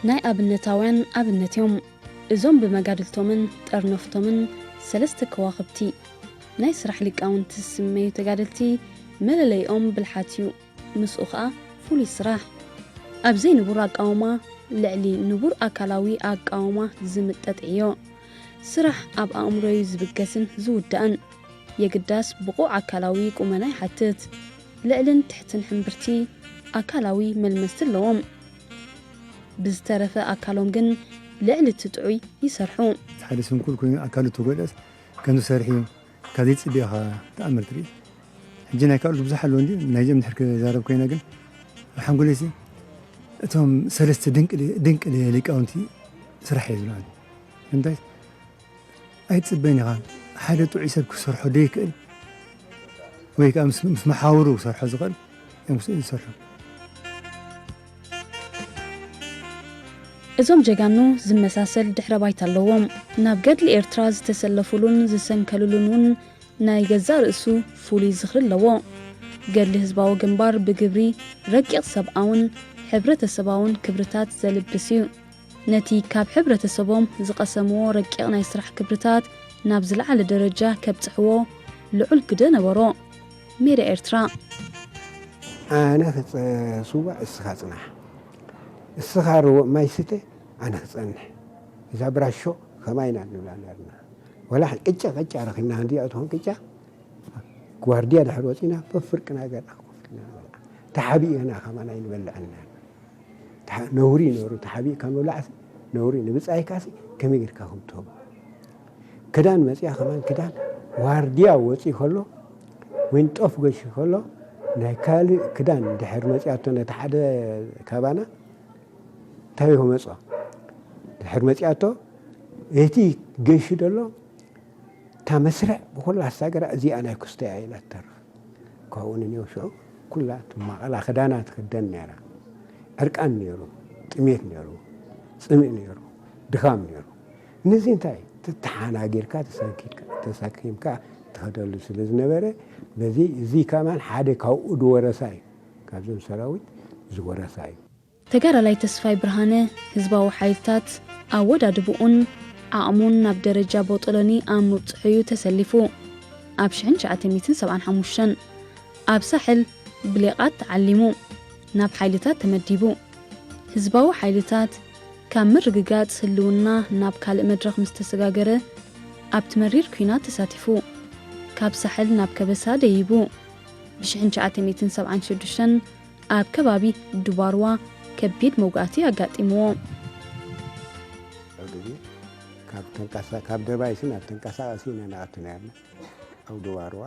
ናይ ኣብነታውያን ኣብነት እዮም። እዞም ብመጋድልቶምን ጠርነፍቶምን ሰለስተ ከዋኽብቲ ናይ ስራሕ ሊቃውንቲ ዝስመዩ ተጋደልቲ መለለይኦም ብልሓት እዩ። ምስኡ ኸኣ ፍሉይ ስራሕ። ኣብ ዘይንቡር ኣቃውማ ልዕሊ ንቡር ኣካላዊ ኣቃውማ ዝምጠጥ ዕዮ። ስራሕ ኣብ ኣእምሮ እዩ ዝብገስን ዝውዳእን። የግዳስ ብቑዕ ኣካላዊ ቁመና ይሓትት። ልዕልን ትሕትን ሕምብርቲ ኣካላዊ መልመስቲ ኣለዎም። ብዝተረፈ ኣካሎም ግን ልዕሊ እቲ ጥዑይ ይሰርሑ። ሓደ ስንኩል ኮይኑ ኣካሉ ተጎድኣስ ከም ዝሰርሕ እዩ። ካብ ዘይጽበዮ ኢኻ ተኣምር ትርኢ። ሕጂ ናይ ካልኦት ብዙሕ ኣለዎ እንጂ ናይዞም እንድሕር ክዛረብ ኮይነ ግን ኣብ ሓንጎለይሲ እቶም ሰለስተ ድንቂ ድንቂ ሊቃውንቲ ስራሕ እየ ዝብሎም። እንታይ ኣይትጽበን ኢኻ ሓደ ጥዑይ ሰብ ክሰርሖ ደይክእል ወይ ከዓ ምስ ምስ መሓውሩ ክሰርሖ ዝኽእል እዮም ክስ- ዝሰርሑ። እዞም ጀጋኑ ዝመሳሰል ድሕረ ባይታ ኣለዎም። ናብ ገድሊ ኤርትራ ዝተሰለፉሉን ዝሰንከሉሉን እውን ናይ ገዛእ ርእሱ ፍሉይ ዝኽሪ ኣለዎ። ገድሊ ህዝባዊ ግንባር ብግብሪ ረቂቕ ሰብኣውን ሕብረተሰባውን ክብርታት ዘልብስ እዩ። ነቲ ካብ ሕብረተሰቦም ዝቐሰምዎ ረቂቕ ናይ ስራሕ ክብርታት ናብ ዝለዓለ ደረጃ ከብጽሕዎ ልዑል ግደ ነበሮ። ሜዳ ኤርትራ። ኣነ ክጸ- ስዋዕ እስኻ ጽናሕ፣ እስኻ ርውእ ማይ ስተ ኣነ ክጸንሕ። እዛ ብራሾ ከማይ ኢና ንብላ ነርና። ወላ ቅጫ ቅጫ ረኺብና ክንዲኣ ትኾን ቅጫ ጓርድያ ድሕር ወጺና በፍርቅና ገርና ኮፍ ኢልና ንበልዓ። ተሓቢእና ከማን ኣይንበልዕን ነርና። ተሓ- ነውሪ ነሩ ተሓቢእካ ምብላዕሲ ነውሪ ንብጻይካሲ ከመይ ጌርካ ከም ትህቦ። ክዳን መጺኣ ከማን ክዳን ዋርድያ ወጺ ከሎ ወይ ጦፍ ገሺ ከሎ ናይ ካልእ ክዳን ድሕር መጺኣቶ ነቲ ሓደ ካባና እንታይ ይኹ መጾ ድሕር መጺኣቶ እቲ ገሺ ደሎ እታ መስርዕ ብኹላ ኣሳገራ እዚኣ ናይ ኩስተያ ኢላ ትተርፍ። ካብኡ ንኔው ሽዑ ኩላ ትማቐላ ክዳና ትኽደን ነይራ። ዕርቃን ነይሩ፣ ጥሜት ነይሩ፣ ጽምእ ነይሩ፣ ድኻም ነይሩ። ነዚ እንታይ ትተሓናጊርካ ተሰኪምካ ትኸደሉ ስለ ዝነበረ በዚ እዚ ከማን ሓደ ካብኡ ዝወረሳ እዩ። ካብዞም ሰራዊት ዝወረሳ እዩ። ተጋዳላይ ተስፋይ ብርሃነ ህዝባዊ ሓይልታት ኣወዳድብኡን ዓቕሙን ናብ ደረጃ ቦጦሎኒ ኣብ ምብጽሑ እዩ ተሰሊፉ። ኣብ ሽሕን ትሽዓተ ሚእትን ሰብዓን ሓሙሽተን ኣብ ሳሕል ብሌቓት ተዓሊሙ ናብ ሓይልታት ተመዲቡ። ህዝባዊ ሓይልታት ካብ ምርግጋጽ ህልውና ናብ ካልእ መድረኽ ምስ ተሰጋገረ ኣብቲ መሪር ኲናት ተሳቲፉ። ካብ ሳሕል ናብ ከበሳ ደይቡ። ብ ትሽዓተ ሚእትን ሰብዓን ሽዱሽተን ኣብ ከባቢ ዱባርዋ ከቢድ መውጋእቲ ኣጋጢምዎ። ኣብ ግዜ ካብ ተንቀሳ- ካብ ደባይሲ ናብ ተንቀሳቐሲ ኢና ንኣቱ ነርና። ኣብ ዱባርዋ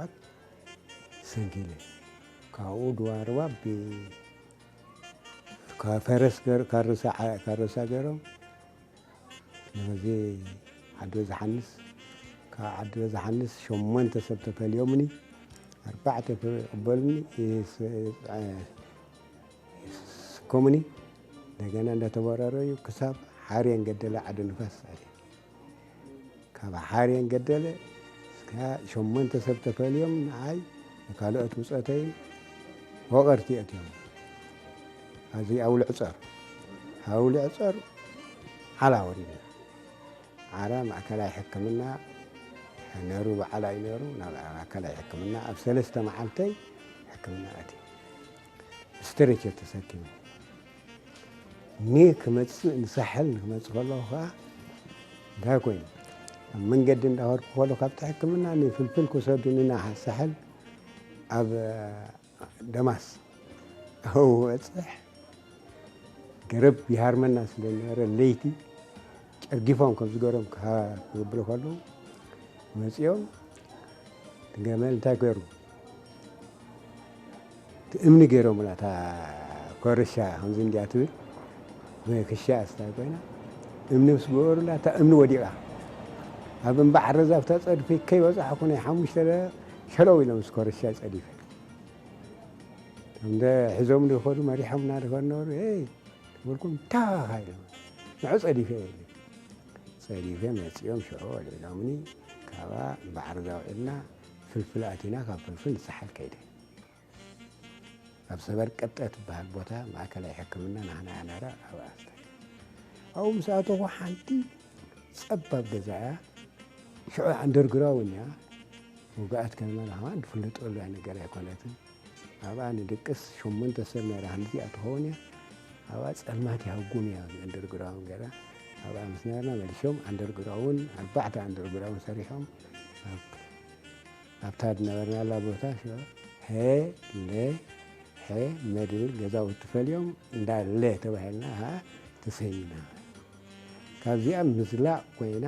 ሰንኪለ ካብኡ ዱባርዋ ብ- ካብ ፈረስ ገር- ካብ ርሳ ዓ- ካብ ርሳ ገሮም ንበዚ ዓዲ በዝሓንስ ካብ ዓዲ በዝሓንስ ሸሞንተ ሰብ ተፈልዮምኒ ኣርባዕተ ይቕበሉኒ ይስከሙኒ። እንደገና እንዳተበረረዩ ክሳብ ሓርየን ገደለ ዓዲ ንፋስ ኣትየ። ካብ ሓርየን ገደለ እስካ ሸሞንተ ሰብ ተፈልዮም ንዓይ ንካልኦት ብፆተይን ወቐርቲ ኣትዮም። ኣብዚ ኣውሊ ዕፀር ኣውሊ ዕፀር ዓላ ወሪድና ዓላ ማእከላይ ሕክምና ነሩ በዓላ እዩ ነሩ ናብ ማእከላይ ሕክምና ኣብ ሰለስተ መዓልተይ ሕክምና ኣትየ። ስትሬቸር ተሰኪመ ኒ ክመፅእ ንሳሕል ንክመፅእ ከለኹ ከዓ እንታይ ኮይኑ ኣብ መንገዲ እንዳኸድኩ ከሎ ካብቲ ሕክምና ንፍልፍል ክወሰዱኒ ና ሳሕል ኣብ ደማስ ኣብኡ በፅሕ ገረብ ይሃርመና ስለዝነበረ ለይቲ ጨርጊፎም ከም ዝገሮም ክብሉ ከለዉ መፂኦም እቲ ገመል እንታይ ገሩ እቲ እምኒ ገይሮምላ እታ ኮረሻ ከምዚ እንዲያ ትብል ክሻ ስታ ኮይና እምኒ ምስ ገበሩላ እታ እምኒ ወዲቓ ኣብ እምባ ዓረዛ ብታ ፀድፊ ከይበፃሕኩ ናይ ሓሙሽተ ሸለው ኢሎም ምስ ኮረሻ ፀዲፈ እንደ ሒዞም ዝኸዱ መሪሖምና ዝኸዱ ነበሩ ይ ትብልኩም ታኻ ኢሎም ንዑ ፀዲፈ ጸዲፈ መጺኦም ሽዑ ኣልዒሎምኒ ካብኣ ባሕሪ ዘውዒልና ፍልፍል ኣቲና ካብ ፍልፍል ንሳሓል ከይደ ኣብ ሰበር ቀብጠ ትበሃል ቦታ ማእከላይ ሕክምና ናህና ያናራ ኣብኣ ኣስተ ኣብኡ ምስ ኣተኹ ሓንቲ ጸባብ ገዛ እያ። ሽዑ ኣንደርግራውን እያ። ውግኣት ከማን ከማን ዝፍለጠሉ ነገር ኣይኮነትን። ኣብኣ ንድቅስ ሸሞንተ ሰብ ነይራ፣ ክንዲዚኣ ትኸውን እያ። ኣብኣ ጸልማት ይሃጉም እያ፣ ኣንደርግራውን ገይራ። ኣብኣ ምስ ነበርና መሊሾም ኣንደርግራውን፣ ኣርባዕተ ኣንደርግራውን ሰሪሖም። ኣብ-፣ ኣብታ ዝነበርናላ ቦታ ሽዑ ሄ፣ ለ፣ ሐ፣ መ ድብል ገዛውቲ ፈልዮም እንዳ ለ ተባሂልና ኸዓ ተሰይምና። ካብዚኣ ምዝላቕ ኮይና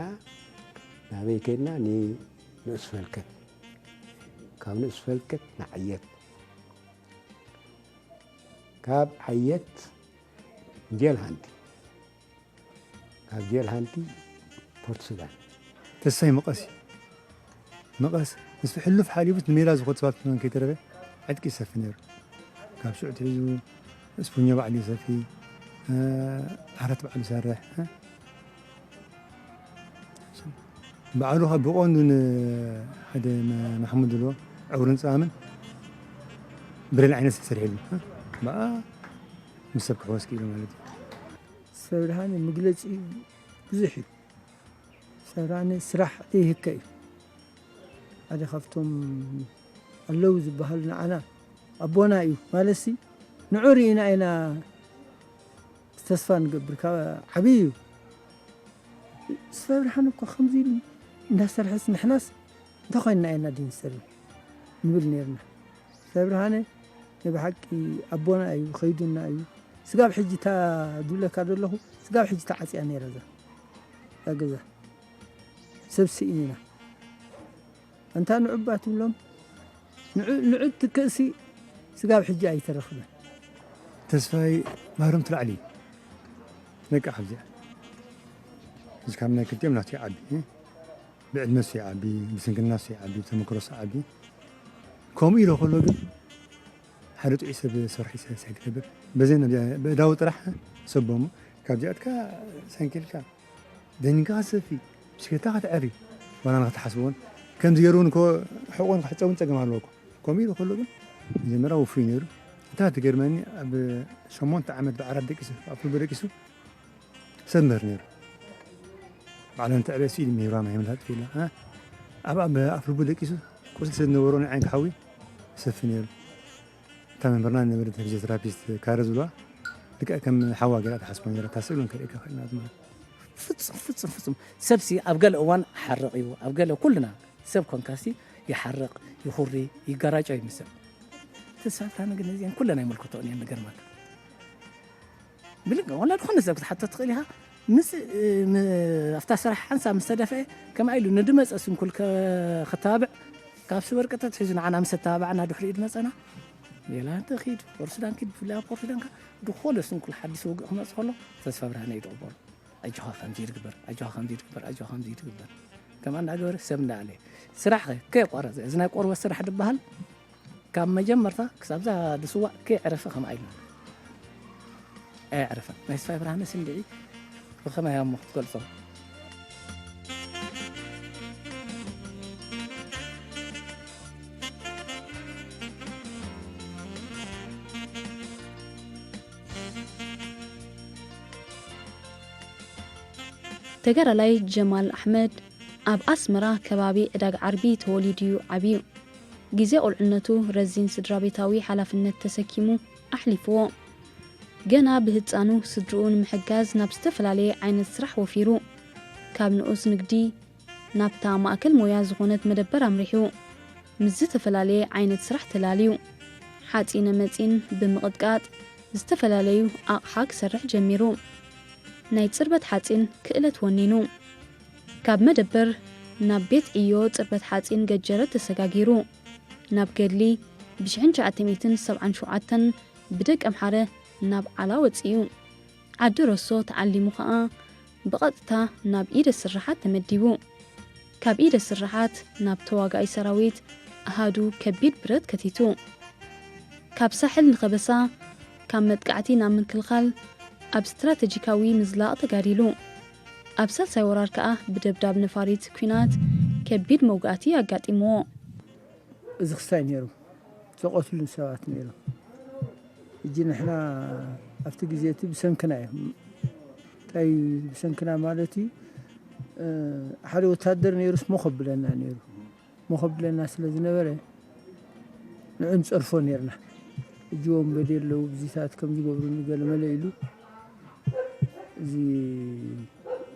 ናበይ ከድና? ንንኡስ ፈልከት። ካብ ንኡስ ፈልከት ንዓየት። ካብ ዓየት ጀል ሃንቲ። ካብ ጀል ሃንቲ ፖርት ሱዳን። ተስፋይ መቐስ እዩ። መቐስ ምስ ሕሉፍ ሓሊፉስ ንሜዳ ዝኾት ሰባት መን ከይተረፈ ዕጥቂ ይሰፊ ነይሩ። ካብ ሽዑ ትሒዙ እስፑኛ ባዕሉ ይሰፊ፣ እ፣ ዓራት ባዕሉ ይሰርሕ፣ እ። ባዕሉ ኸ ብቐንዱ ንሓደ መ-፣ ማሕሙድ ዝብሎ ዕውርን ጸማምን ብሬን ዓይነት ተሰሪሕሉ፣ እ። ብኣ ምስ ሰብ ክሕወስ ክኢሉ ማለት እዩ። ሰብርሃነ መግለጺ ብዙሕ እዩ። ሰብርሃነ ስራሕ ዘይህከ እዩ። ሓደ ካብቶም ኣለዉ ዝበሃሉ ንዓና ኣቦና እዩ ማለትሲ፣ ንዑ ርኢና ኢና ተስፋ ንገብር። ካብ ዓብዪ እዩ። ሰብርሃነ እኮ ከምዚ ኢሉ እንዳሰርሐስ ንሕናስ እንታይ ኮይንና ኢና ድንሰሪ ንብል ነርና። ሰብርሃነ ናይ ብሓቂ ኣቦና እዩ፣ ከይዱና እዩ። ስጋብ ሕጂ እታ ድብለካ ዘለኹ፣ ስጋብ ሕጂ ተዓጽያ ነይራ እዛ፣ እዛ ገዛ። ሰብ ስኢንና። ኣንታ ንዑ እባ ትብሎም፣ ንዑ፣ ንዑ ትክእሲ ስጋብ ሕጂ ኣይተረኽበን። ተስፋይ ማህረምቲ ላዕሊ እዩ። በቃ ካብዚኣ። እዚ ካብ ናይ ክልቲኦም ናቱ ይዓቢ፣ እ? ብዕድመ እሱ ይዓቢ፣ ብስንክልና እሱ ይዓቢ፣ ብተመክሮ እሱ ይዓቢ። ከምኡ ኢሉ ከሎ ግን ሓደ ጥዑይ ሰብ ሰርሒ ሰ-፣ ሰ-፣ ክገብር። በዘን ብእዳዊ ጥራሕ ሰቦሞ ካብዚኣትካ ሰንኪልካ ደኒንካ ክትሰፊ፣ ብሽክለታ ክትዐሪ፣ ዋላ ንክትሓስብዎን ከምዚ ገይሩ እውን እኮ ሕቖን ክሕጸውን ጸገም ኣለዎ እኮ። ከምኡ ኢሉ ከሎ ግን መጀመርያ ውፉይ ነይሩ። እታ ትገርመኒ ኣብ ሸሞንተ ዓመት ብዓራት ደቂሱ፣ ኣብ ፍልቡ ደቂሱ ሰብ ምህር ነይሩ። ባዕለን ትዕበ ስኢል ምሂሯ ማይ ምላጥ ኢላ፣ እ? ኣብ፣ ኣብ ኣፍልቡ ደቂሱ ቁስሊ ስለ ዝነበሮ ንዓይን ክሓዊ ይሰፊ ነይሩ። እታ መምህርና ዝነበረት ፊዚዮቴራፒስት ካረ ዝብልዋ ልክዕ ከም ሓዋ ገይራ ትሓስቦ ነይራ። እታ ስእሊ እውን ከርእየካ ክእል ኢና ማለት። ፍጹም፣ ፍጹም፣ ፍጹም። ሰብሲ ኣብ ገለ እዋን ሓርቕ እዩ፣ ኣብ ገለ ኩልና ሰብ ኮንካሲ ይሓርቕ፣ ይኹሪ፣ ይጋራጮ እዩ ምስ ሰብ። ተስፋ ብርሃነ ግን ነዚአን ኩለን ኣይምልክቶን እየን፣ ንገርመካ። ብልክዕ፣ ዋላ ዝኾነ ሰብ ክትሓቶ ትኽእል ኢኻ። ምስ፣ እ፣ ም-፣ ኣብታ ስራሕ ሓንሳብ ምስ ተደፍአ፣ ከምኣ ኢሉ ንድመጸ ስንኩል ከ-፣ ከተባብዕ፣ ካብ ስበርቂ ተትሒዙ ንዓና ምስ ኣተባባዕና ድሕሪኡ ድመጸና፣ ሌላ እንተ ኺድ፣ ፖርት ሱዳን ኪድ፣ ብፍላይ ኣብ ፖርት ሱዳንካ፣ ዝኾነ ስንኩል ሓዲስ ውግእ ክመጽእ ከሎ፣ ተስፋ ብርሃነ እዩ ትቕበሎ። ኣጆኻ ከምዚ ይትግበር፣ ኣጆኻ ከምዚ ይትግበር፣ ኣጆኻ ከምዚ ይትግበር። ከምኣ እንዳገበረ ሰብ እንዳኣለ። ስራሕ ከ-፣ ከየቋረጸ፣ እዚ ናይ ቆርበት ስራሕ ድበሃል፣ ካብ መጀመርታ ክሳብ እዛ ድስዋዕ ከየዕረፈ ከምኣ ኢልና። ኣየዕረፈን። ናይ ተስፋይ ብርሃነ ስምዒ ብኸመይ እያ እሞ ክትገልጾ? ተጋዳላይ ጀማል ኣሕመድ ኣብ ኣስመራ ከባቢ ዕዳጋ ዓርቢ ተወሊዱ እዩ ዓብዩ። ግዜ ቁልዕነቱ ረዚን ስድራቤታዊ ሓላፍነት ተሰኪሙ ኣሕሊፍዎ። ገና ብህጻኑ ስድርኡ ንምሕጋዝ ናብ ዝተፈላለየ ዓይነት ስራሕ ወፊሩ። ካብ ንኡስ ንግዲ ናብታ ማእከል ሞያ ዝኾነት መደበር ኣምሪሑ። ምስ ዝተፈላለየ ዓይነት ስራሕ ተላልዩ። ሓጺነ መጺን ብምቕጥቃጥ ዝተፈላለዩ ኣቕሓ ክሰርሕ ጀሚሩ። ናይ ጽርበት ሓጺን ክእለት ወኒኑ። ካብ መደበር ናብ ቤት ዕዮ ጽርበት ሓጺን ገጀረት ተሰጋጊሩ። ናብ ገድሊ ብሽሕን ትሽዓተ ሚእትን ሰብዓን ሸውዓተን ብደቀምሓረ ናብ ዓላ ወጺኡ። ዓዲ ረሶ ተዓሊሙ ኸኣ ብቐጥታ ናብ ኢደ ስርሓት ተመዲቡ። ካብ ኢደ ስርሓት ናብ ተዋጋኢ ሰራዊት ኣሃዱ ከቢድ ብረት ከቲቱ። ካብ ሳሕል ንኸበሳ፣ ካብ መጥቃዕቲ ናብ ምክልኻል ኣብ ስትራተጂካዊ ምዝላቕ ተጋዲሉ። ኣብ ሳልሳይ ወራር ከኣ ብደብዳብ ነፋሪት ኲናት ከቢድ መውጋእቲ ኣጋጢምዎ። እዚ ክስታይ ነይሩ፣ ዝተቐትሉ ሰባት ነይሮም። ሕጂ ንሕና ኣብቲ ግዜ እቲ ብሰንክና እዮም። ኣይ ብሰንክና ማለት እዩ። ሓደ ወታደር ነይሩስ ሞኸብለና ነይሩ። ሞኸብለና ስለ ዝነበረ ንዑ ንጸርፎ ነርና። እጅዎም በዲ ኣለዉ ብዚታት ከም ዝገብሩኒ ገለመለ ኢሉ እዚ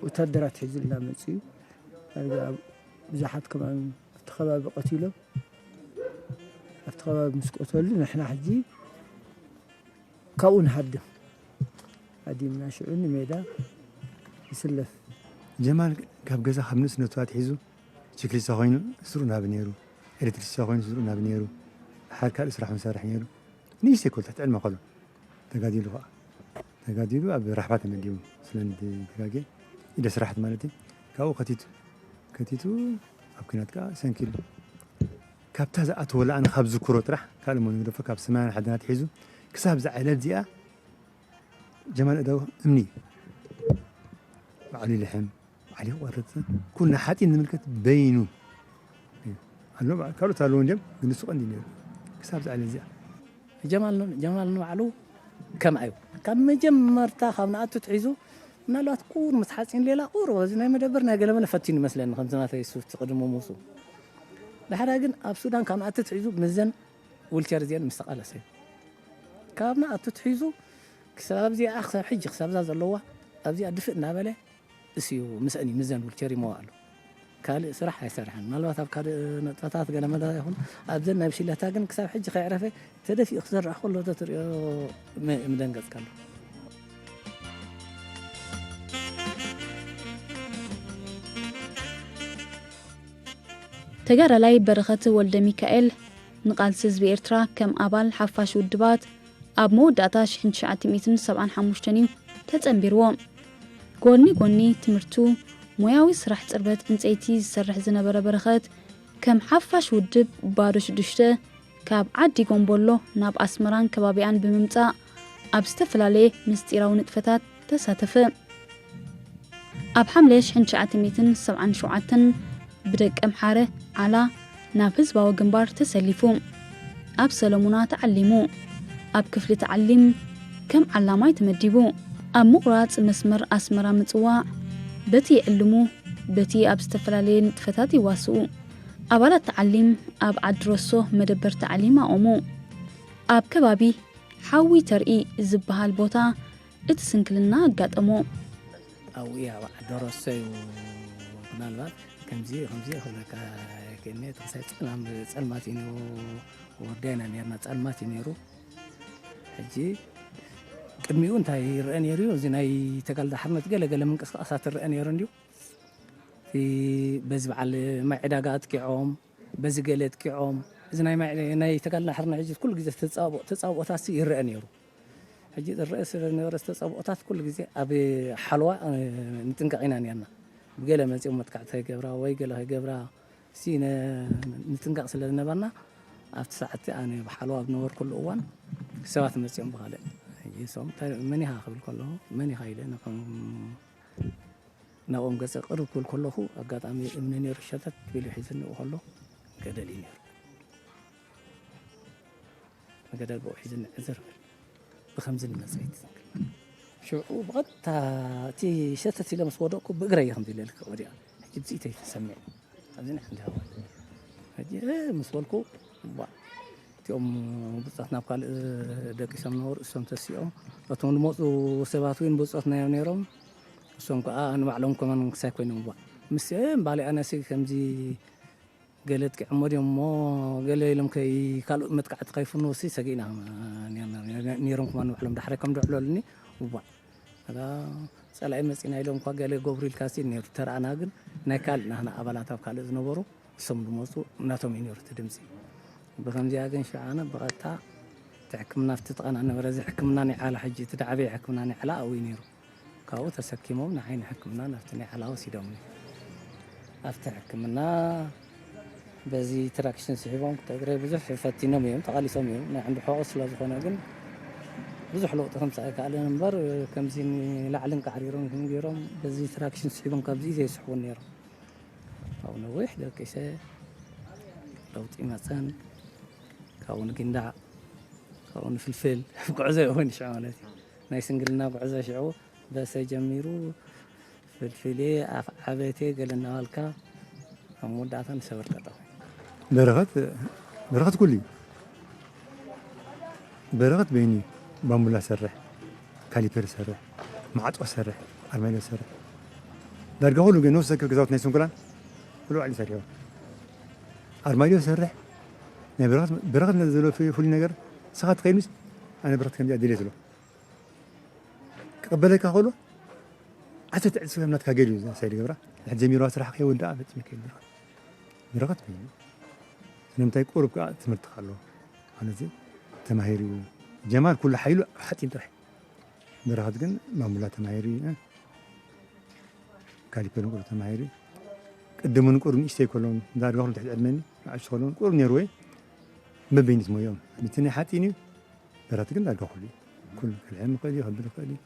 ወታደራት ሒዙልና መጽኡ። ዳርጋ ብዙሓት ከማን ኣብቲ ከባቢ ቀቲሎም ኣብቲ ከባቢ ምስ ቀተሉ ንሕና ሕጂ ካብኡ ንሃድም ሃዲምና ሽዑ ንሜዳ ይስለፍ። ጀማል ካብ ገዛ ካብ ንእስነቱ ኣትሒዙ ችክሊስታ ኮይኑ ስሩእ ናብ ነይሩ፣ ኤሌክትሪስታ ኮይኑ ስሩእ ናብ ነይሩ፣ ሓር ካልእ ስራሕ መሳርሒ ነይሩ። ንእሽተይ ኮል ትሕቲ ዕድመ ከሎ ተጋዲሉ ከዓ ተጋዲሉ ኣብ ራሕባ ተመዲቡ ስለንድ ተጋጌ ኢደ ስራሕት ማለት እዩ። ካብኡ ከቲቱ ከቲቱ ኣብ ኩናት ከዓ ሰንኪሉ ካብታ ዝኣተወላ ኣነ ካብ ዝክሮ ጥራሕ ካልእ መን ግደፎ ካብ ሰማያን ሓድና ትሒዙ ክሳብ ዝዓይለት እዚኣ ጀማል እደው እምኒ ባዕሉ ይልሕም ባዕሉ ይቆርጽ ኩና ሓፂን ዝምልከት በይኑ ኣሎ። ካልኦት ኣለዎ እንዲም ግን ንሱ ቀንዲ ነይሩ ክሳብ ዝዓይለት እዚኣ ጀማል ንባዕሉ ከምኣ እዩ። ካብ መጀመርታ ካብ ንኣቱ ትሒዙ ምናልባት ቁር ምስ ሓፂን ሌላ ቁር እዚ ናይ መደበር ናይ ገለመለ ፈቲኑ ይመስለኒ ከምቲ ናተይ ሱፍቲ ቅድሚ ምውፅኡ። ድሕራ ግን ኣብ ሱዳን ካብ ንኣቱ ትሒዙ ምዘን ዊልቸር እዚአን ምስ ተቃለሰ እዩ። ካብ ንኣቱ ትሒዙ ክሳብ እዚኣ ክሳብ ሕጂ ክሳብ እዛ ዘለዋ ኣብዚኣ ድፍእ እናበለ እሱ እዩ ምስአን እዩ ምዘን ዊልቸር ይመዋ ኣሎ። ካልእ ስራሕ ኣይሰርሐን። ምናልባት ኣብ ካልእ ነጥበታት ገለመለ ይኹን ኣብዘን ናይ ብሽለታ ግን ክሳብ ሕጂ ከይዕረፈ ተደፊኡ ክሰርሕ ከሎ ተትሪኦ ምደንገጽካ ኣሎ። ተጋዳላይ በረኸት ወልደ ሚካኤል ንቓልሲ ህዝቢ ኤርትራ ከም ኣባል ሓፋሽ ውድባት ኣብ መወዳእታ ሽሕን ትሽዓተ ሚእትን ሰብዓን ሓሙሽተን እዩ ተጸንቢርዎ። ጎኒ ጎኒ ትምህርቱ ሞያዊ ስራሕ ጽርበት ዕንጸይቲ ዝሰርሕ ዝነበረ በረኸት ከም ሓፋሽ ውድብ ባዶ ሽዱሽተ ካብ ዓዲ ጎምቦሎ ናብ ኣስመራን ከባቢኣን ብምምጻእ ኣብ ዝተፈላለየ ምስጢራዊ ንጥፈታት ተሳተፈ። ኣብ ሓምለ ሽሕን ትሽዓተ ሚእትን ሰብዓን ሸውዓተን ብደቀምሓረ ዓላ ናብ ህዝባዊ ግንባር ተሰሊፉ። ኣብ ሰለሙና ተዓሊሙ። ኣብ ክፍሊ ተዓሊም ከም ዓላማይ ተመዲቡ። ኣብ ምቑራጽ መስመር ኣስመራ ምጽዋዕ በቲ ይዕልሙ፣ በቲ ኣብ ዝተፈላለየ ንጥፈታት ይዋስኡ። ኣባላት ተዓሊም ኣብ ዓዲ ረሶ መደበር ተዓሊም ኣቖሙ። ኣብ ከባቢ ሓዊ ተርኢ ዝበሃል ቦታ እቲ ስንክልና ኣጋጠሞ። ኣብኡ እያ ኣብ ዓዲ ረሶ እዩ ምናልባት ከምዚ ከምዚ ክብለካ ክእኒ እቲ ክሳይ ጸልማት እዩ ነይሩ። ወርዳይና ነርና ጸልማት እዩ ነይሩ። ሕጂ ቅድሚኡ እንታይ ይረአ ነይሩ እዩ እዚ ናይ ተጋልዳ ሓርነት ገለገለ ምንቅስቃሳት ይረአ ነይሩ እንዲዩ። በዚ በዓል ማይ ዕዳጋ ኣጥቂዖም በዚ ገለ ኣጥቂዖም እዚ ናይ ተጋድሎ ሓርነት ሕጂ ኩሉ ግዜ ተጻብኦታት ይረአ ነይሩ። ሕጂ ዝረአ ስለ ዝነበረ ተጻብኦታት ኩሉ ግዜ ኣብ ሓለዋ ንጥንቀቕ ኢና ነርና። ብገለ መጺኦም መጥቃዕቲ ከይገብራ ወይ ገለ ከይገብራ ንጥንቀቕ ስለ ዝነበርና ኣብቲ ሰዓት ኣነ ብሓለዋ ኣብ ዝነበርኩሉ እዋን ሰባት መጺኦም ብኻልእ ሕጂ ሶም መን ኢኻ ክብል ከለኹ መን ኢኻ ኢለ ንዕኦም ናብኦም ገጸ ቅርብ ክብል ከለኹ ኣጋጣሚ እምኒ ነይሩ ሸተት ቢሉ ሒዙኒ ከሎ ገደል እዩ ነይሩ። ንገደል ብኡ ሒዙኒ ዕዝር በል። ብኸምዚ ንመጸ እዩ ትዘንግል። ሽዑ ብቐጥታ እቲ ሸተት ኢለ ምስ ወደቕኩ ብእግረይ እየ ከምዚ ኢለ ልክዕ ወዲቐ። ሕጂ ብፅኢተይ ተሰሚዑ። ኣብዚ ናይ ሓንቲ ሃዋ። ሕጂ ምስ በልኩ እባ እቲኦም ብጾት ናብ ካልእ ደቂሶም ነበሩ እሶም ተሲኦም እቶም ዝመፁ ሰባት እውን ብጾት ናዮም ነይሮም እሶም ከዓ ንባዕሎም ከማን ክሳይ ኮይኖም እባ ምስ ባሊኣነሲ ከምዚ ገለ ጥቂዖሞ ድዮም እሞ ገለ ኢሎም ከይ ካልእ መጥቃዕቲ ከይፍንዎ ሲ ሰጊእና ነይሮም ከማን ንባዕሎም ዳሕራይ ከም ድዕለሉኒ እባ ጸላኢ መጺና ኢሎም እኳ ገለ ገብሩ ኢልካ ሲ ነይሩ ተራእና ግን ናይ ካልእ ናህና ኣባላት ኣብ ካልእ ዝነበሩ እሶም ዝመፁ እናቶም እዩ ነይሩ እቲ ድምፂ። ብኸምዚኣ ግን ሽዓ ኣነ ብቐጥታ እቲ ሕክምና ኣብቲ ጥቓና ነበረ። እዚ ሕክምና ናይ ዓላ ሕጂ እቲ ዳዕበየ ሕክምና ናይ ዓላ ኣብኡ እዩ ነይሩ። ካብኡ ተሰኪሞም ንዓይ ንሕክምና ናብቲ ናይ ዓላ ወሲዶምኒ። ኣብቲ ሕክምና በዚ ትራክሽን ስሒቦም ክተግረይ ብዙሕ ፈቲኖም እዮም፣ ተቓሊሶም እዮም። ናይ ዓንዲ ሕቖ ስለ ዝኾነ ግን ብዙሕ ለውጢ ከምፅእ ኣይከኣለን እምበር ከምዚ ንላዕልን ቃዕሪሮም ይኹን ገይሮም በዚ ትራክሽን ስሒቦም ካብዚ ዘይስሕቡን ነይሮም። ካብኡ ነዊሕ ደቂሰ ለውጢ መፀን ካብኡ ንጊንዳዕ ካብኡ ንፍልፍል ጉዕዞ ይኸውን ሽዑ ማለት እዩ ናይ ስንግልና ጉዕዞ ሽዑ በሰ ጀሚሩ ፍልፍሌ፣ ኣፍ ዓበቴ ገለ እናበልካ ኣብ መወዳእታ ንሰበር ቀጠ። በረኸት፣ በረኸት ኩሉ እዩ። በረኸት በይኑ እዩ። ባምቡላ ሰርሕ፣ ካሊፐር ሰርሕ፣ ማዕጦ ሰርሕ፣ ኣርማይሎ ሰርሕ። ዳርጋ ኩሉ ግን ነፍሲ ወከፍ ገዛውቲ ናይ ስንኩላን ኩሉ ባዕሉ ይሰርሕዎ። ኣርማይሎ ሰርሕ፣ ናይ በረኸት፣ በረኸት ነዚ ዘሎ ፍሉይ፣ ፍሉይ ነገር፣ ንስኻ ትኸይድስ፣ ኣነ በረኸት ከምዚኣ ድሌት ኣሎ። ክቕበለካ ከሎ፣ ዓሰርተ ዕጽፊ ከም ናትካ ገይሩ እዩ ሳይድ ገብራ። ድሕሪ ጀሚርዋ ስራሕ ከይወድኣ ፈጺሙ ከይድ በረኸት። በረኸት በይኑ። ስለምንታይ ቁሩብ ከኣ ትምህርቲ ከ ኣለዎ። ማለት ተማሂሩ እዩ። ጀማል ኩሉ ሓይሉ ኣብ ሓጺን ጥራሕ። በረኸት ግን ማሙላ ተማሂሩ እዩ። ካሊፐር ንቁሩብ ተማሂሩ እዩ። ቅድሙ ንቁሩብ ንእሽተይ ከለውን ዳርጋ ኩሉ ትሕቲ ዕድመኒ ንኣሽቱ ከለውን ቁሩብ ነይርዎ እዩ። በበይኑ ትሞዮም። እቲ ናይ ሓጺን እዩ። በረኸት ግን ዳርጋ ኩሉ እዩ። ኩሉ ክልሕም ይኽእል እዩ፣ ከብል ይኽእል እዩ።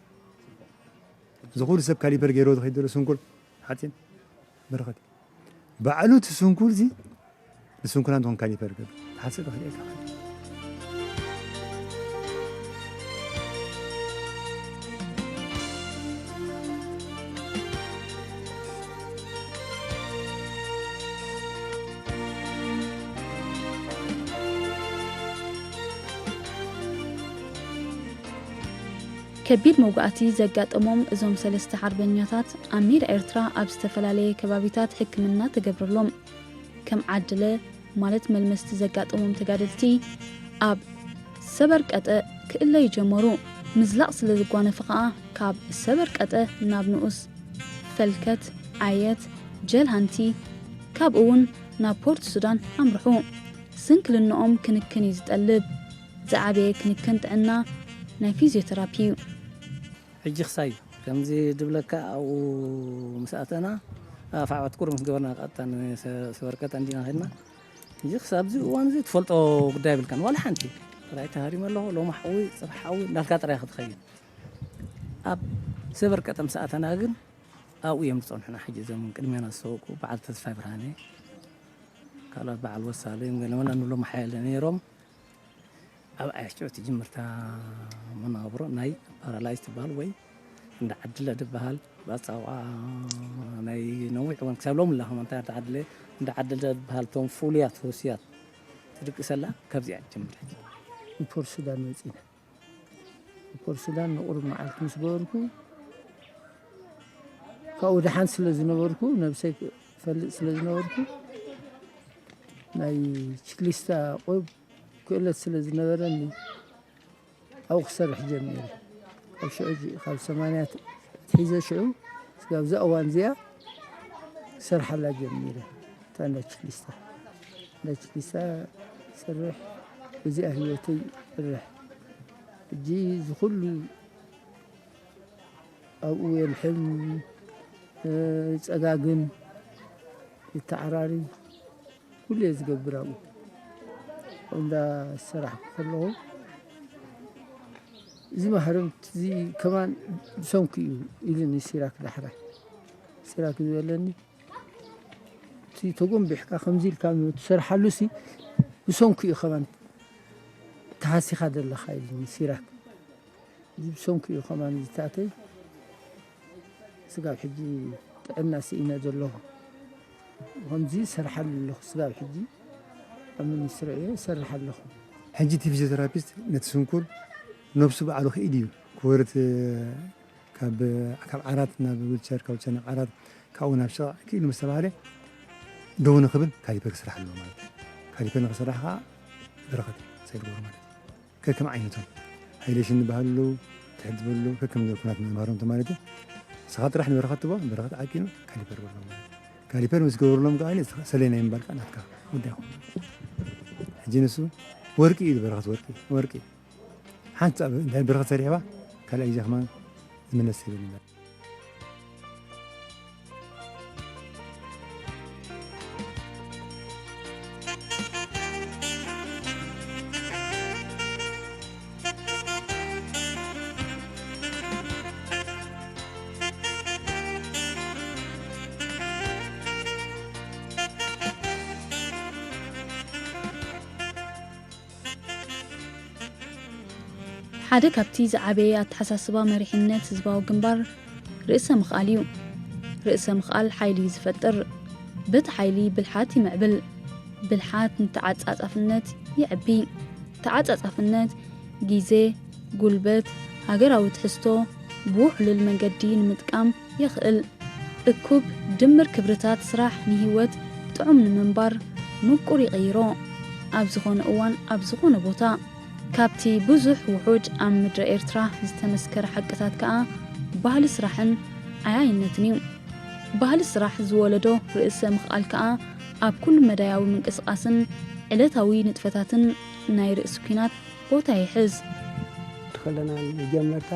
እዚ ኩሉ ሰብ ካሊፐር ገይርዎ ዝኸይድ ዘሎ ስንኩል ሓጺን በረኸት እዩ። ባዕሉ እቲ ስንኩል እዚ ንስንኩላን ዝኾን ካሊፐር ገይሩ። ትሓስብ ትኽእል ኢኻ። ከቢድ መውጋእቲ ዘጋጠሞም እዞም ሰለስተ ሓርበኛታት ኣብ ሜዳ ኤርትራ ኣብ ዝተፈላለየ ከባቢታት ሕክምና ተገብረሎም። ከም ዓድለ ማለት መልመስቲ ዘጋጠሞም ተጋደልቲ ኣብ ሰበርቀጠ ክእለዩ ጀመሩ። ምዝላቕ ስለ ዝጓነፈ ኸኣ ካብ ሰበርቀጠ ናብ ንኡስ ፈልከት፣ ዓየት፣ ጀልሃንቲ ካብኡ እውን ናብ ፖርት ሱዳን ኣምርሑ። ስንክልንኦም ክንክን እዩ ዝጠልብ። ዝዓበየ ክንክን ጥዕና ናይ ፊዝዮተራፒ እዩ። ሕጂ ክሳይ ከምዚ ድብለካ ኣብኡ ምስ ኣተና ኣፋዕባት ቁሩብ ምስ ገበርና ቀጥታ ንሰበርቀጠ እንዲና ከድና። ሕጂ ክሳብ እዚ እዋን እዚ ትፈልጦ ጉዳይ የብልካን ዋላ ሓንቲ። ጥራይ ተሃሪመ ኣለኹ ሎሚ ሓዊ ጽባሕ ሓዊ እንዳልካ ጥራይ ክትኸይድ። ኣብ ሰበርቀጠ ምስ ኣተና ግን ኣብኡ እዮም ዝጸንሑና። ሕጂ እዞም ቅድሜና ዝሰወቁ በዓል ተስፋይ ብርሃነ፣ ካልኦት በዓል ወሳለ እዮም ገለመለ ንብሎም ሓየለ ነይሮም። ኣብ ኣያቸው ትጅምርታ መናብሮ ናይ ፓራላይዝ ትበሃል ወይ እንዳ ዓድለ ድበሃል ብኣጻውዓ ናይ ነዊሕ እዋን ክሳብ ሎሚ ላ ከማን እንታይ ዓድለ እንዳ ዓድለ ድበሃል እቶም ፍሉያት ህውስያት ትድቅሰላ ካብዚኣ ትጅምር። ንፖርት ሱዳን መጺና ንፖርት ሱዳን ንቁሩብ መዓልቲ ምስ ገበርኩ ካብኡ ደሓን ስለ ዝነበርኩ ነብሰይ ፈልጥ ስለ ዝነበርኩ ናይ ችክሊስታ ቁብ ክእለት ስለ ዝነበረኒ ኣብኡ ክሰርሕ ጀሚረ። ካብ ሽዑ ጂ- ካብ ሰማንያ ኣትሒዘ ሽዑ ስጋብ እዛ እዋን እዚኣ ክሰርሓላ ጀሚረ። እታ እንዳ ችክሊስታ እንዳ ችክሊስታ ይሰርሕ እዚኣ ህይወተይ ይሰርሕ። ሕጂ እዚ ኩሉ ኣብኡ የልሕም፣ ይጸጋግን፣ ይተዓራሪ፣ ኩሉ እየ ዝገብር ኣብኡ። ኣብኡ እንዳሰራሕኩ ከለኹ እዚ ማህረምቲ እዚ ከማን ብሰንኩ እዩ ኢሉኒ ሲራክ ዳሕራይ። ሲራክ ዝበለኒ እቲ ተጎንቢሕካ ከምዚ ኢልካ ትሰርሓሉ ሲ ብሰንኩ እዩ ከማን ተሃሲኻ ዘለኻ ኢሉኒ ሲራክ። እዚ ብሰንኩ እዩ ከማን ዝታተይ ስጋብ ሕጂ ጥዕና ስኢነ ዘለኹ። ከምዚ ሰርሓሉ ኣለኹ ስጋብ ሕጂ ኣብ ሚኒስትሪ እየ ሰርሕ ኣለኹ። ሕጂ እቲ ፊዚዮቴራፒስት ነቲ ስንኩል ነብሱ ባዕሉ ክኢድ እዩ ክወርት ካብ ካብ ዓራት ናብ ዊልቸር ካብ ዊልቸር ናብ ዓራት ካብኡ ናብ ሽቓቕ ክኢሉ ምስ ተባህለ ደው ንኽብል ካሊፐር ክስራሕ ኣለዎ ማለት እዩ። ካሊፐር ንኽስራሕ ከዓ በረኸት ሰይድጎር ማለት እዩ። ከከም ዓይነቶም ሃይሌሽን ዝበሃሉ ኣለዉ፣ ትሕት ዝበሉ ኣለዉ፣ ከከም ኩናት መምሃሮም ማለት እዩ። ንስኻ ጥራሕ ንበረኸት ትቦ በረኸት ዓቂኑ ካሊፐር በሎ ማለት እዩ። ካሊፐር ምስ ገበሩሎም ከዓ ሰለይ ናይ ምባል ከዓ ናትካ ጉዳይ ኾኑ። ሕጂ ንሱ ወርቂ እዩ በረኸት ወርቂ ወርቂ ሓንቲ ኣብ እንታይ በረኸት ሰሪሕባ ካልኣይ ግዜ ከማን ዝምለስ ይብል። ሓደ ካብቲ ዝዓበየ ኣተሓሳስባ መሪሕነት ህዝባዊ ግንባር ርእሰ ምኽኣል እዩ። ርእሰ ምኽኣል ሓይሊ እዩ ዝፈጥር። በቲ ሓይሊ ብልሓት ይምዕብል። ብልሓት ንተዓጻጻፍነት የዕቢ። ተዓጻጻፍነት ግዜ፣ ጉልበት፣ ሃገራዊ ትሕዝቶ ብውሕሉል መንገዲ ንምጥቃም የኽእል። እኩብ ድምር ክብርታት ስራሕ ንህይወት ጥዑም ንምንባር ምቁር ይቕይሮ። ኣብ ዝኾነ እዋን ኣብ ዝኾነ ቦታ። ካብቲ ብዙሕ ውሑድ ኣብ ምድረ ኤርትራ ዝተመስከረ ሓቅታት ከኣ ባህሊ ስራሕን ዓያይነትን እዩ። ባህሊ ስራሕ ዝወለዶ ርእሰ ምኽኣል ከኣ ኣብ ኩሉ መዳያዊ ምንቅስቓስን ዕለታዊ ንጥፈታትን ናይ ርእሲ ኲናት ቦታ ይሕዝ። ከለና መጀመርታ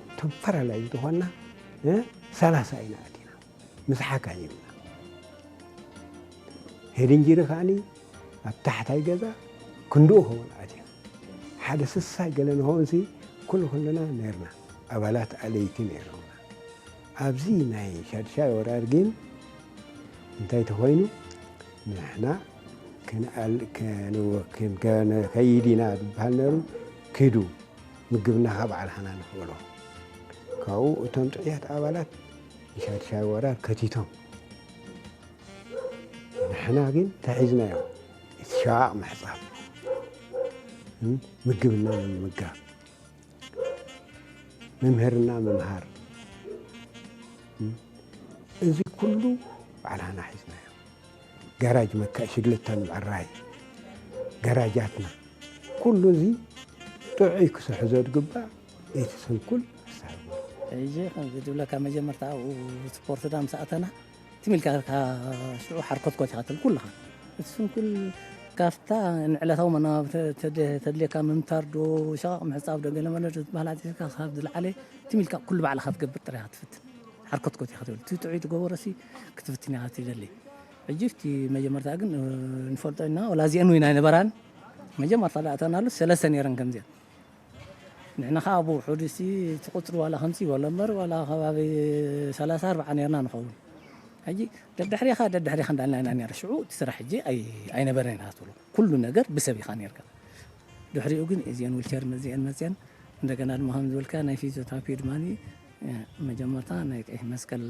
እቶም ፈራላይ ዝኾንና ሰላሳ ኢና ኣቲና። ምስ ሓካይምና ሄድንጂሪ ከዓኒ ኣብ ታሕታይ ገዛ ክንድኡ ከውን ኣትዮም ሓደ ስሳይ ገለ ንኸውን ሲ ኩሉ ኩልና ነርና ኣባላት ኣለይቲ ነይሮምና። ኣብዚ ናይ ሻድሻይ ወራር ግን እንታይ ተኾይኑ ንሕና ክንኣል ክንወክን ከይድ ኢና ዝበሃል ነሩ። ኪዱ ምግብና ካብ በዓል ሓና ንኽእሎ ካብኡ እቶም ጥዕያት ኣባላት ንሻድሻይ ወራር ከቲቶም ንሕና ግን ተሒዝናዮ እቲ ሸቓቕ ምሕጻብ ምግብና ምምጋብ መምህርና ምምሃር እዚ ኩሉ በዓል ሓና ሒዝናዮ። ጋራጅ መካ ሽግለታ ንምዕራይ ጋራጃትና ኩሉ እዚ ጥዑይ ክስሕዞ ዝግባእ እቲ ስንኩል ክሳብ ሕጂ ከምዚ ዝብለካ መጀመርታ ኣብኡ ስፖርት ዳ ምስ ኣተና ትም ኢልካ ሽዑ ሓርኮትኮት ኢኻ ትብል ኩልኻ እቲ ስንኩል ካብታ ንዕለታዊ መነባብሮ ተድልየካ ምምታር ዶ ሸቓቕ ምሕጻብ ዶ ገለ መለ ዶ ዝበሃል ኣቲካ ካብ ዝለዓለ ትም ኢልካ ኩሉ ባዕልኻ ትገብር ጥራይ ኢኻ ትፍትን ሓርኮትኮት ኢኻ ትብል እቲ ጥዑይ ትገበሮሲ ክትፍትን ኢኻ ትደሊ ሕጂ እቲ መጀመርታ ግን ንፈልጦ ኢና ወላ እዚአን እውን ኣይነበራን መጀመርታ ዳእተናሉ ሰለስተ ነይረን ከምዚአን ንሕና ከዓ ብውሑድ ሲ እቲ ቁፅሪ ዋላ ከምዚ ይበሎ እምበር ዋላ ከባቢ ሰላሳ ኣርባዓ ነርና ንኸውን ሕጂ ደድሕሪኻ ደድሕሪኻ እንዳልና ኢና ነር ሽዑ እቲ ስራሕ ሕጂ ኣይነበረን ኢና ትብሎ ኩሉ ነገር ብሰብ ኢኻ ነርካ ድሕሪኡ ግን እዚአን ዊልቸር መዚአን መፅአን እንደገና ድማ ከም ዝበልካ ናይ ፊዚዮቴራፒ ድማ መጀመርታ ናይ ቀይሕ መስቀል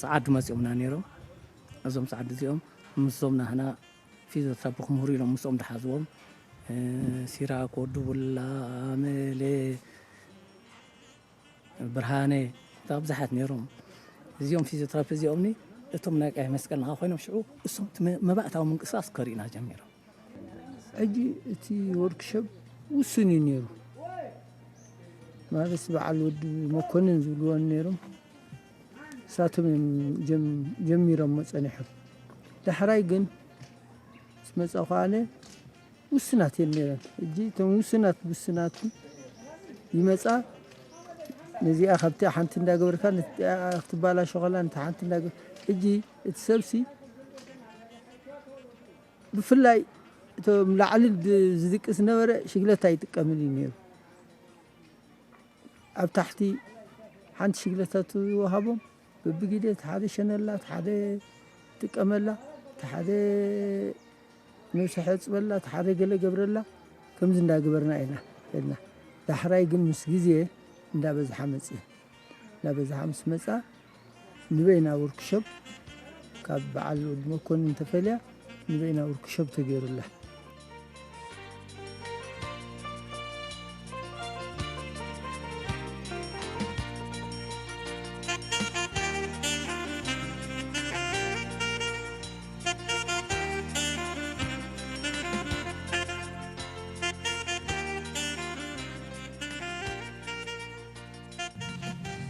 ፀዓዱ መፂኦምና ነይሮም እዞም ፀዓዱ እዚኦም ምስዞም ናህና ፊዚዮቴራፒ ክምህሩ ኢሎም ምስኦም ዝሓዝዎም ሲራኮ፣ ዱቡላ፣ ኣመለ፣ ብርሃነ እታ ብዙሓት ነይሮም። እዚኦም ፊዚዮቴራፒ እዚኦምኒ እቶም ናይ ቀይሕ መስቀል ንኻ ኮይኖም ሽዑ እሶም እቲ መባእታዊ ምንቅስቃስ ከርእዩና ጀሚሮም። ሕጂ እቲ ወርክሾፕ ውሱን እዩ ነይሩ ማለት በዓል ወዲ መኮንን ዝብልዎ ነይሮም። እሳቶም እዮም ጀሚሮሞ ፀኒሖም። ዳሕራይ ግን ምስ መፃ ከዓነ ውስናት እየን ነይረን። ሕጂ እቶም ውስናት ውስናት ይመፃ ነዚኣ ካብቲ ሓንቲ እንዳገበርካ ክትባላሾ ከላ ነቲ ሓንቲ እንዳገ ሕጂ እቲ ሰብሲ ብፍላይ እቶም ላዕሊ ዝድቅስ ነበረ ሽግለታ ይጥቀምን እዩ ነይሩ። ኣብ ታሕቲ ሓንቲ ሽግለታ ትወሃቦም በብግዜ እቲ ሓደ ሸነላ እቲ ሓደ ጥቀመላ እቲ ሓደ ነብሲ ሕፅበላ እቲ ሓደ ገለ ገብረላ ከምዚ እንዳገበርና ኢና ልና ዳሕራይ ግን ምስ ግዜ እንዳበዝሓ መፅእ እንዳበዝሓ ምስ መፃ ንበይና ወርክሾፕ ካብ በዓል ወዲ መኮንን ተፈልያ ንበይና ወርክሾፕ ተገይሩላ።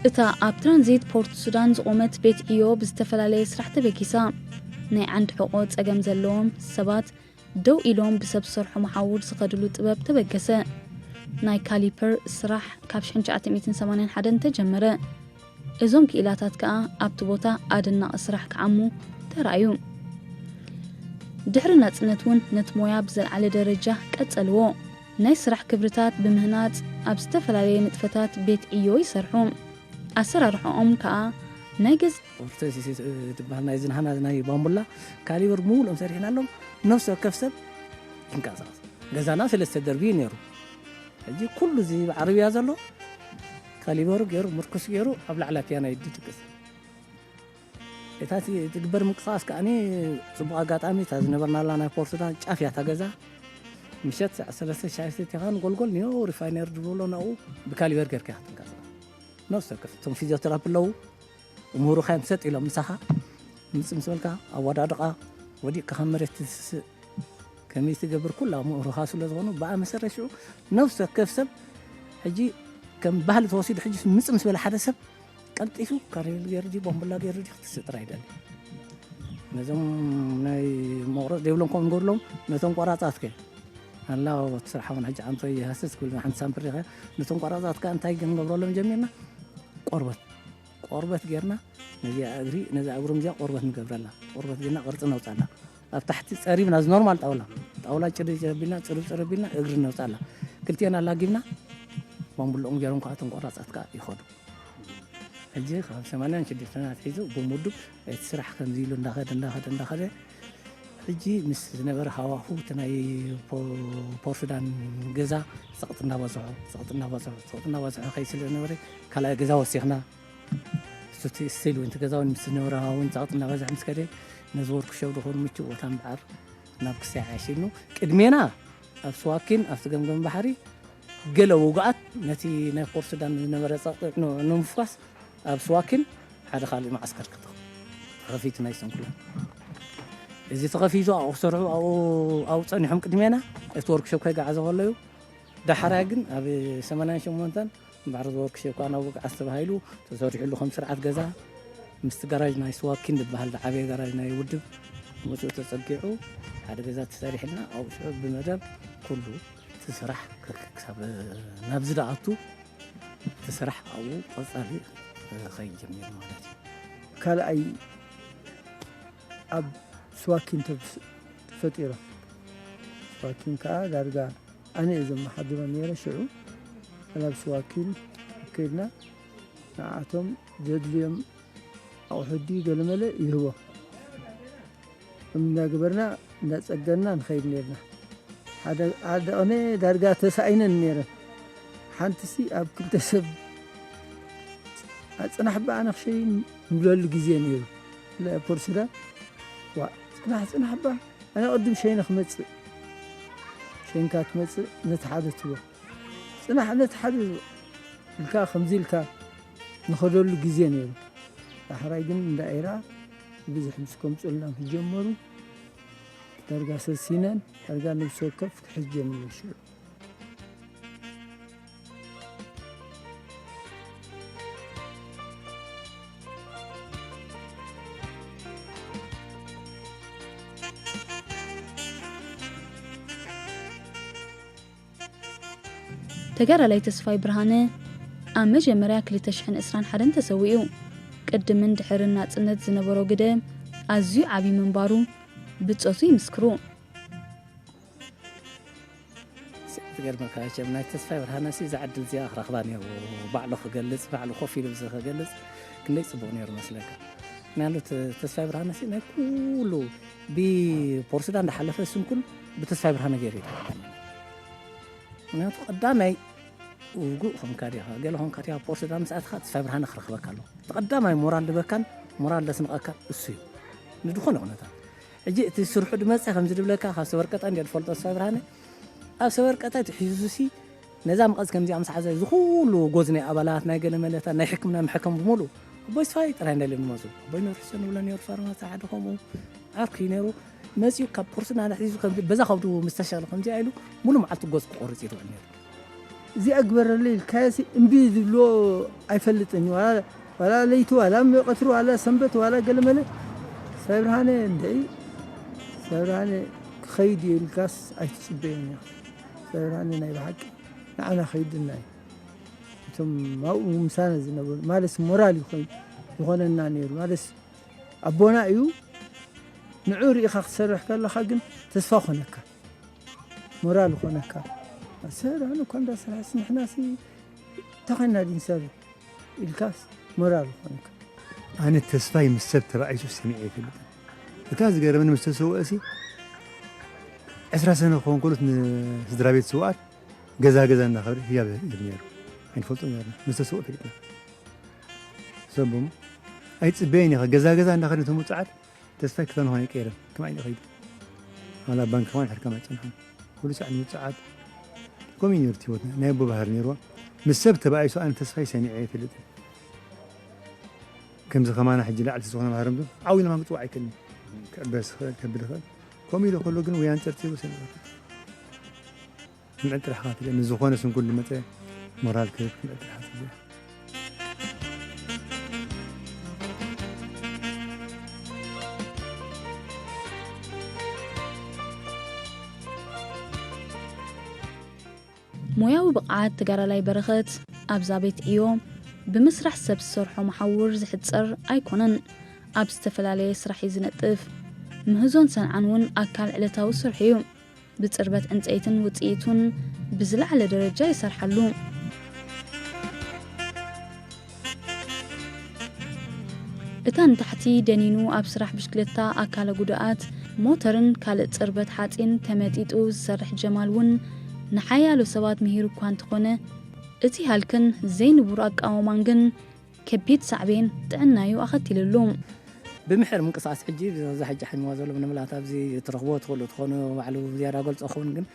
እታ ኣብ ትራንዚት ፖርት ሱዳን ዝቖመት ቤት ዕዮ ብዝተፈላለየ ስራሕ ተበጊሳ። ናይ ዓንዲ ሕቖ ጸገም ዘለዎም ሰባት ደው ኢሎም ብሰብ ዝሰርሖ መሓውር ዝኸድሉ ጥበብ ተበገሰ። ናይ ካሊፐር ስራሕ ካብ ሽሕን ትሽዓተ ሚእትን ሰማንያን ሓደን ተጀመረ። እዞም ክኢላታት ከኣ ኣብቲ ቦታ ኣደናቒ ስራሕ ክዓሙ ተራእዩ። ድሕሪ ናጽነት እውን ነቲ ሞያ ብዘለዓለ ደረጃ ቀጸልዎ። ናይ ስራሕ ክብርታት ብምህናጽ ኣብ ዝተፈላለየ ንጥፈታት ቤት ዕዮ ይሰርሑ። ኣሰራርሖኦም ከኣ ናይ ገዛ። ኦርቶሲስ ትበሃል ናይ ዝንሃና ናይ ባምቡላ ካሊበር ሙሉኦም ሰሪሕናሎም ነፍሲ ወከፍ ሰብ ይንቀሳቐስ። ገዛና ሰለስተ ደርቢ እዩ ነይሩ። ሕጂ ኩሉ እዚ ዓረብያ ዘሎ ካሊበሩ ገይሩ፣ ምርኩስ ገይሩ ኣብ ላዕሊ ፒያኖ ይድቅስ። እታ እቲ ትግበር ምንቅስቃስ ከኣኒ ጽቡቕ ኣጋጣሚ እታ ዝነበርናላ ናይ ፖርት ሱዳን ጫፍ እያ እታ ገዛ። ምሸት ሰዓት ሰለስተ ሻሂ ሰቲኻ ንጎልጎል ኒዮ ሪፋይነር ድብሎ ናብኡ ብካሊበር ጌርካ ኢኻ ትንቀሳቐስ። ነፍሲ ወከፍ እቶም ፊዚዮቴራፒ ኣለዉ፣ ምሁሩኻ እዮም ሰጥ ኢሎም ምሳኻ ምጽእ ምስ በልካ ኣወዳድቓ ወዲቕካ ካብ መሬት ትስስእ ከመይ ትገብር ኩላ ምሁሩኻ ስለ ዝኾኑ ብኣ መሰረት ሽዑ ነፍሲ ወከፍ ሰብ ሕጂ ከም ባህሊ ተወሲዱ ሕጂ ምጽእ ምስ በለ ሓደ ሰብ ቀልጢፉ ካሬል ገይሩ ድዩ ቦምቡላ ገይሩ ድዩ ክትስእ ጥራይ ይደሊ። ነዞም ናይ መቑረፅ ዘይብሎም ከምኡ ንገብርሎም ነቶም ቆራፃት ከ ኣላ ስራሕ እውን ሕጂ ዓምቶ ይሃስስ ክብል ሓንቲ ሳምፕል ሪኸ ነቶም ቆራፃት ከ እንታይ ክንገብረሎም ጀሚርና? ቆርበት ቆርበት ጌርና ነዚኣ እግሪ ነዛ እግሮም እዚኣ ቆርበት ንገብረላ። ቆርበት ጌርና ቅርፂ ነውፃላ። ኣብ ታሕቲ ፀሪብና እዚ ኖርማል ጣውላ ጣውላ ጭርጭር ኣቢልና ፅርብ ፅርብ ኣቢልና እግሪ ነውፃላ። ክልቲኤን ኣላጊብና ባምቡልኦም ገይሮም ከዓ እቶም ቆራፃት ከዓ ይኸዱ። ሕጂ ካብ ሰማንያን ሽዱሽተን ኣትሒዙ ብምውድብ እቲ ስራሕ ከምዚ ኢሉ እንዳኸደ እንዳኸደ እንዳኸደ ሕጂ ምስ ዝነበረ ሃዋሁ እቲ ናይ ፖ- ፖርት ሱዳን ገዛ ፀቕጢ እናበዝሖ ፀቕጢ እናበዝሖ ፀቕጢ እናበዝሖ ከይ ስለ ዝነበረ ካልኣይ ገዛ ወሲኽና። እሱቲ ስቲል እውን እቲ ገዛ እውን ምስ ዝነበረ ሃዋሁ እውን ፀቕጢ እናበዝሐ ምስ ከደ ነዚ ወርክሾፕ ዝኾኑ ምቹእ ቦታ እምበኣር ናብ ክሳይ ዓሺኑ ቅድሜና ኣብ ስዋኪን ኣብቲ ገምገም ባሕሪ ገለ ውጉኣት ነቲ ናይ ፖርት ሱዳን ዝነበረ ጸቕጢ ን- ንምፍኳስ ኣብ ስዋኪን ሓደ ካልእ መዓስከር ክተኽ- ተኸፊቱ ናይ ስንኩላን እዚ ተኸፊቱ ኣብኡ ክሰርሑ ኣብኡ ኣብኡ ጸኒሖም ቅድሜና እቲ ወርክሾፕ ከይገዓዘ ከሎ እዩ። ዳሕራይ ግን ኣብ ሰማንያን ሸሞንተን እምበኣር እዚ ወርክሾፕ ከዓ ናብ ውግዓት ተባሂሉ ተሰሪሑሉ ከም ስርዓት ገዛ ምስቲ ጋራጅ ናይ ስዋኪን ዝበሃል ዝዓበየ ጋራጅ ናይ ውድብ ምስኡ ተጸጊዑ ሓደ ገዛ ተሰሪሕልና ኣብኡ ሽዑ ብመደብ ኩሉ እቲ ስራሕ ክሳብ ናብዚ ደኣቱ እቲ ስራሕ ኣብኡ ቀጻሊ ክኸይድ ጀሚሩ ማለት እዩ። ካልኣይ ኣብ ስዋኪን ተፈጢሮ ስዋኪን ከዓ ዳርጋ ኣነ እየ ዘመሓድሮ ነይረ ሽዑ ናብ ስዋኪን ከይድና ንዓቶም ዘድልዮም ኣቑሑት ድዩ ገለመለ ይህቦ እንዳገበርና እንዳፀገንና ንኸይድ ነርና። ሓደ ሓደ ቅነ ዳርጋ ተሳኢነን ነይረን። ሓንትሲ ኣብ ክልተ ሰብ ኣፅናሕ በኣ ንኽሸይን ንብለሉ ግዜ ነይሩ። ለፖርስዳ ዋ ፅናሕ ፅናሕ በኣ ኣነ ቅድም ሸይነ ክመፅእ ሸይንካ ትመፅእ ነቲ ሓደ ትቦ ፅናሕ ነቲ ሓደ ኢልካ ከምዚ ኢልካ ንኸደሉ ግዜ ነይሩ። ዳሕራይ ግን እንዳ ኤራ ብዙሕ ምስ ከምፁልና ምስ ጀመሩ ዳርጋ ሰሲነን ዳርጋ ነብሲ ወከፍ ክሕዝ ጀሚሩ ሽዑ። ተጋዳላይ ተስፋይ ብርሃነ ኣብ መጀመርያ ክልተ ሽሕን ዕስራን ሓደን ተሰዊኡ። ቅድምን ድሕርን ናጽነት ዝነበሮ ግደ ኣዝዩ ዓቢ ምንባሩ ብጾቱ ይምስክሩ። ትገርመካ ቸም ናይ ተስፋይ ብርሃነ ሲ እዛ ዕድል እዚኣ ክረኽባ ነይሩ። ባዕሉ ክገልጽ ባዕሉ ኮፍ ኢሉ ብዚ ክገልጽ ክንደይ ጽቡቕ ነይሩ መስለካ። ምክንያቱ ተ- ተስፋይ ብርሃነ ሲ ናይ ኩሉ ብፖርሱዳን እንዳሓለፈ ስንኩል ብተስፋይ ብርሃነ ገይሩ እዩ። ምክንያቱ ቀዳማይ ውጉእ ኾንካ ዲኻ ገለ ኾንካ ዲኻ ፖርሱዳን ምስ ኣትኻ ተስፋይ ብርሃነ ክረኽበካ ኣለዎ። እቲ ቀዳማይ ሞራል ድበካን ሞራል ደስንቐካን እሱ እዩ ንድኾነ ኩነታት። ሕጂ እቲ ስርሑ ድመፀ ከምዚ ድብለካ ካብ ሰበርቀጣ እንዲያ ድፈልጦ ተስፋይ ብርሃነ ኣብ ሰበርቀጣ እቲ ሒዙ ሲ ነዛ መቐዝ ከምዚኣ ምስ ሓዘ እዚ ኩሉ ጎዝ ናይ ኣባላት ናይ ገለ መለታት ናይ ሕክምና መሐከም ብምሉ ኣቦይ ተስፋይ ጥራይ እንዳለ ዝመፁ ኣቦይ ነርሕሶ ንብሎ ነይሩ ፋርማሲ ሓደ ከምኡ ዓርኩ እዩ ነይሩ። መፂኡ ካብ ፖርሱዳን ሒዙ ከምዚ በዛ ከብዱ ምስ ተሸለ ከምዚኣ ኢሉ ሙሉ መዓልቲ ጎዝ ክቆርፅ ይትውዕል ነይሩ። እዚኣ ግበረለይ ኢልካዮሲ እምቢ ዝብሎ ኣይፈልጥን እዩ። ዋላ ዋላ ለይቲ ዋላ ም- ቀትሪ ዋላ ሰንበት ዋላ ገለመለ ሳይ ብርሃነ እንድዒ ሳይ ብርሃነ ክኸይድ እዩ ኢልካስ ኣይትፅበዮን ኢኻ። ሳይ ብርሃነ ናይ ብሓቂ ንዓና ከይድና እዩ። እቶም ኣብኡ ምሳና ዝነበሩ ማለት ሞራል ይኾን ዝኾነና ነይሩ ማለት ኣቦና እዩ። ንዑ ርኢኻ ክትሰርሕ ከለኻ ግን ተስፋ ኮነካ ሞራል ኮነካ። ሰራን እኳ እንዳሰራሕስ ንሕናሲ ተኸና ዲንሰብ ኢልካስ ሞራል ኮነካ። ኣነ ተስፋይ ምስ ሰብ ተባኢሱ ሰሚዐ ይፈልጥ። እታ ዝገረመኒ ምስ ተሰውአ ሲ ዕስራ ሰነ ክኸውን ከሎ ንስድራ ቤት ስውኣት ገዛ ገዛ እናኸደ ህያብ ይህብ ነይሩ። ኣይንፈልጦ ነርና። ምስ ተስኡ ፈሊጥና። ሰቦም ኣይጽበየን ኢኻ። ገዛ ገዛ እናኸደ ነቶም ውጽዓት ተስፋይ ክሳብ ንኾነ ኣይቀየረን። ከም ዓይኒ ኸይዱ። ዋላ ባንክ ከማን ሕርካም ኣይጸንሐን። ኩሉ ሳዕ ንውጽዓት። ከምኡ እዩ ነይሩ ህይወትና። ናይ ኣቦ ባህሪ ነይርዋ። ምስ ሰብ ተባኢሱ ኣነ ተስፋይ ሰሚዐ ኣይፈልጥን። ከምዚ ከማና ሕጂ ላዕሊ ዝኾነ ማህረምቱ ዓው ኢልና ማን ክጽዋዕ ኣይከልን። ክዕበስ ይኽእል፣ ከብል ይኽእል። ከምኡ ኢሉ ከሎ ግን ወያን ጨርጺሩ ሰሚዑ። ክምዕል ጥራሕ ኢኻ ትብል። ንዝኾነ ስንኩል ዝመጸ ሞራል ክህብ ክምዕል ጥራሕ ኢኻ ትብል። ሞያዊ ብቕዓት ተጋዳላይ በረኸት ኣብዛ ቤት ዕዮ ብምስራሕ ሰብ ዝሰርሖ መሓውር ዝሕጸር ኣይኮነን። ኣብ ዝተፈላለየ ስራሕ እዩ ዝነጥፍ። ምህዞን ሰንዓን እውን ኣካል ዕለታዊ ስርሑ እዩ። ብጽርበት ዕንጸይትን ውጽኢቱን ብዝለዓለ ደረጃ ይሰርሓሉ። እታ ንታሕቲ ደኒኑ ኣብ ስራሕ ብሽክለታ ኣካለ ጉድኣት ሞተርን ካልእ ጽርበት ሓጺን ተመጢጡ ዝሰርሕ ጀማል እውን ንሓያሎ ሰባት ምሂሩ እኳ እንተኾነ፣ እቲ ሃልክን ዘይንቡር ኣቃውማን ግን ከቢድ ሳዕቤን ጥዕናዩ ኣኸቲልሉ። ብምሕር ምንቅስቃስ ሕጂ ብዛ ሕጂ ሓሚዋ ዘሎ ምንምላት ኣብዚ ትረኽቦ ትኽእሉ ትኾኑ ባዕሉ ዝያዳ ገልጾ ክኸውን ግን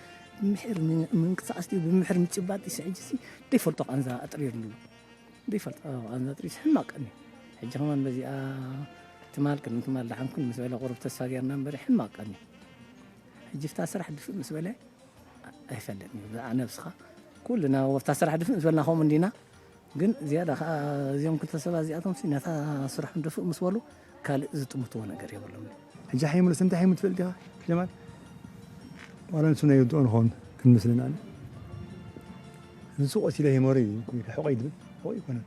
ብምሕር ምንቅስቃስ ድዩ ብምሕር ምጭባጥ ዲስ ሕጂ ሲ ደይፈልጦ ቃንዛ ኣጥሪርሉ ደይፈልጦ ቃንዛ ኣጥሪስ ሕማቅ ቀኒ ሕጂ ከማን በዚኣ ትማል ቅድሚ ትማል ደሓንኩን ምስ በለ ቁሩብ ተስፋ ጌርና እምበሪ ሕማቅ ቀኒ ሕጂ ፍታ ስራሕ ድፍእ ምስ በለ ኣይፈልጥን እዩ ብዛዕባ ነብስኻ ኩልና ወፍታ ስራሕ ድፍእ ዝበልና ከምኡ እንዲና ግን ዝያዳ ከዓ እዚኦም ክልተ ሰባት እዚኣቶም ሲ ነታ ስርሖም ድፍእ ምስ በሉ ካልእ ዝጥምትዎ ነገር የብሎም ሕጂ ሓይምሉ ስንታይ ሓይሙ ትፈልጥ ኢኻ ጀማል ዋላ ንሱ ናይ ወድኦ ንኸውን ክንምስልን ኣነ ንሱ ቆሲለ ሄሞሪ ሕቆ ይድብል ሕቆ ይኮነ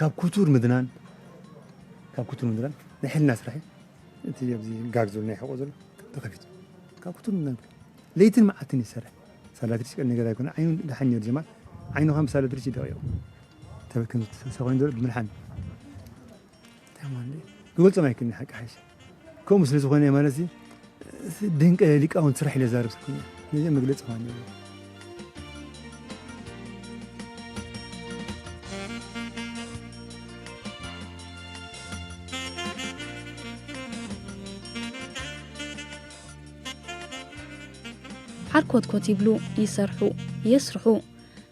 ካብ ክቱር ምድናን ካብ ክቱር ምድናን ናይ ሕልና ስራሕ እቲ ኣብዚ ጋግ ዘሎ ናይ ሕቆ ዘሎ ተኸፊቱ ካብ ክቱር ምድናን ለይትን መዓልትን ይሰርሕ። ሳላትሪስ ቀል ነገር ኣይኮነ ዓይኑ ደሓን ነይሩ ጀማል ዓይኑ ከም ሳላትሪስ ይደቂቑ ተበክም ተሰኮይን ዘሎ ብምልሓን ተማን ክገልጾም ኣይክእልን ሓቂ ሓይሽ ከምኡ ስለ ዝኾነ ማለት ድንቀ ሊቃውንት ስራሕ ኢለ ዛረብ ስኩኛ ነዚ መግለጺ ኳን ሓርኮትኮት ይብሉ፣ ይሰርሑ፣ የስርሑ፣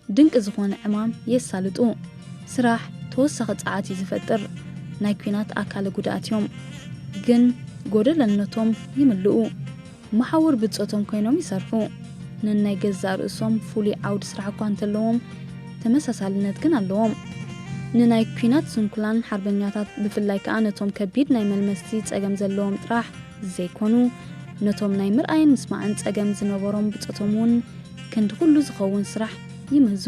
ድንቂ ዝኾነ ዕማም የሳልጡ። ስራሕ ተወሳኺ ጸዓት እዩ ዝፈጥር። ናይ ኲናት ኣካለ ጉድኣት እዮም፣ ግን ጎደለነቶም ይምልኡ። መሓውር ብጾቶም ኮይኖም ይሰርሑ። ነናይ ገዛእ ርእሶም ፍሉይ ዓውዲ ስራሕ እኳ እንተለዎም፣ ተመሳሳልነት ግን ኣለዎም። ንናይ ኲናት ስንኩላን ሓርበኛታት፣ ብፍላይ ከኣ ነቶም ከቢድ ናይ መልመስቲ ጸገም ዘለዎም ጥራሕ ዘይኮኑ፣ ነቶም ናይ ምርኣይን ምስማዕን ጸገም ዝነበሮም ብጾቶም እውን ክንዲ ኩሉ ዝኸውን ስራሕ ይምህዙ።